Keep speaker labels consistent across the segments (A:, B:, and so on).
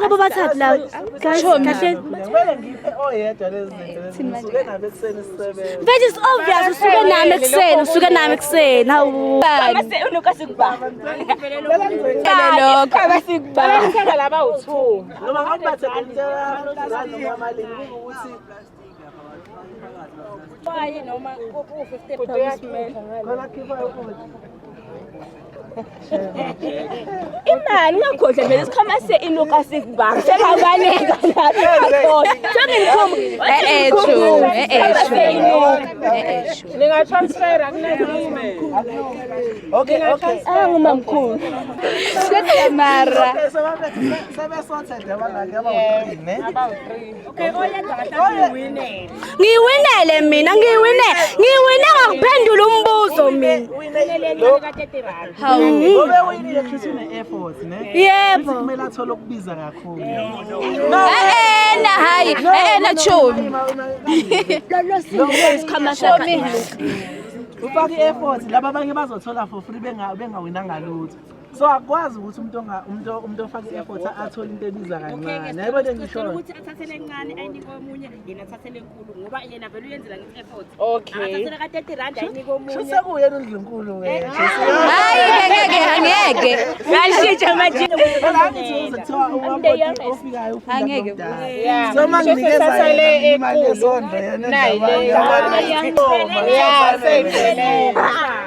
A: Bobathathu la. Guys, kahle.
B: Kumele ngiphe oyedwa lezi zinto lezi. Ngisuke nabo ekuseni sisebenza.
A: Mfethu, it's obvious usuke nami ekuseni, usuke nami ekuseni. Hawu.
C: Lokho.
D: Bathenga laba u-two.
B: Noma ngabe bathengela R50 noma malini ukuthi khona khipha ukudla.
E: Imali ungakhohlwa vele isikhwama se-inuka sikubanga sengabaleka
C: Eh true. Eh true. Eh true.
D: Ningatransfer akunankinga.
B: Okay.
E: Angumamkhulu.
C: Kodwa mara.
B: Okay, so bafethu sebesothe abalaki abawu-3 ne?
D: Abawu-three.
A: Ngiwinele mina, ngiwine. Ngiwine ngokuphendula umbuzo mina.
C: Hawu.
B: Ngobe winile kusho une-effort ne?
A: Yebo.
B: Kumele athole okubiza kakhulu.
C: Eh na hayi. Eh na chomi.
E: Isikhwama
C: Chomi.
B: Ufake i-effort laba abanye bazothola for free bengawinanga lutho. So akwazi ukuthi umuntu ofake i-effort athole into ebiza kancane. Yayibona into engishoyo?
F: Ukuthi athathele encane ayinike omunye, yena athathele enkulu, ngoba yena vele uyenzela ngithi effort. Akathathele ka-R30 ayinike
B: Sho
F: omunye.
B: sekuyena undlunkulu ke.
C: Hayi ngeke angeke.
E: Ngashintsha manje.
B: Phela angithi uze kuthiwa umakoti ofikayo ufika
C: Angeke.
B: komdala.
D: Yeah.
B: So uma nginikeza
D: Sesithatha le
B: yena imali
D: enkulu.
B: yesondlo yena
D: Nayi le.
B: endaba.
D: Yeah, seyiphelele.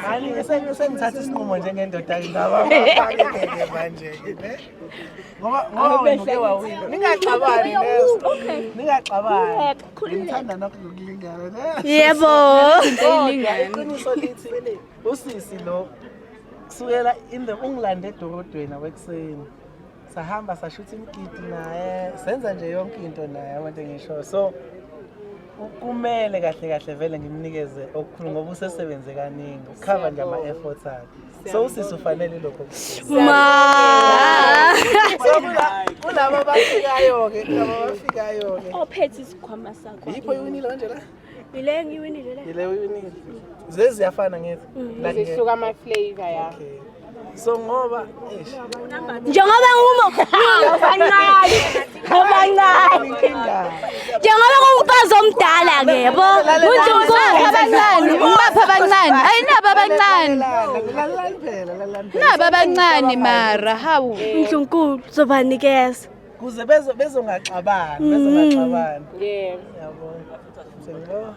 B: Hayi sengithatha isinqumo njengendoda ngaba ngeke manje ke ne. Ngoba wena uke wawina. Ningaxabani leso. Ningaxabani. Ngithanda nokho ngokulingana ne.
A: Yebo.
B: Iqiniso lithi usisi lo kusukela in the ungilande edokodweni awekuseni. Sahamba sashutha imigidi naye, senza nje yonke into naye abantu engisho. So kumele kahle kahle vele ngimnikeze okukhulu ngoba usesebenze kaningi ukhava nje ama-efforts akhe. So usisi ufanele lokho okukhulu.
A: Ma.
B: So kulaba abafikayo-ke kulaba abafikayo-ke
E: Ophethe isikhwama sakho.
B: Yipho iwinile manje la?
A: Ile ngiwinile la.
B: Yile uwinile. Zezi ziyafana ngithi. Like
D: Zihluka ama-flavor ya.
B: Okay. So ngoba eish,
A: Njengoba ngumo
E: Abancane. Abancane.
B: inkinga.
A: Njengoba ngumfazi omdala ke yabo. Undlunkulu.
C: Abancane, ngibapha abancane. Ayinabo abancane.
B: Lalani phela, lalani phela.
C: Nabo abancane mara hawu.
A: Undlunkulu zobanikeza.
B: Kuze bezongaxabani, bezongaxabani.
D: Yeah.
B: Yabo. Sengibona.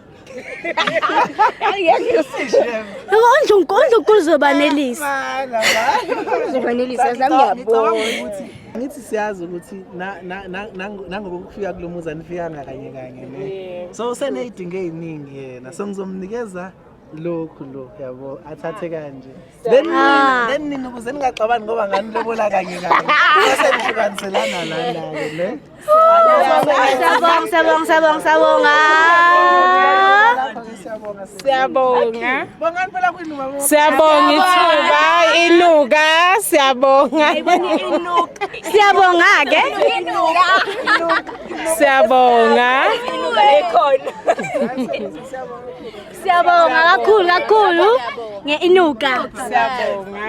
A: Undlunkulu uzobanelisa.
B: Mana, mana.
E: Uzobanelisa nami
B: Ngicabanga
E: ngiyabona.
B: ukuthi ngithi siyazi ukuthi nangokufika kulo muzi anifikanga kanye kanye ne. So useney'dingo ey'ningi yena. So ngizomnikeza lokhu lo yabo athathe kanje. Then nina ukuze ningaxabani ngoba nganilobola kanye kanye. Bese nihlukaniselana lana-ke ne.
A: Siyabonga, siyabonga, siyabonga, siyabonga.
B: Lapho-ke siyabonga.
D: Siyabonga.
B: Bongani phela kwini mama.
D: Siyabonga ithuba inuka siyabonga.
A: Siyabonga ke.
D: Siyabonga.
E: Ekhona.
A: Siyabonga kakhulu kakhulu nge-inuka.
D: Siyabonga.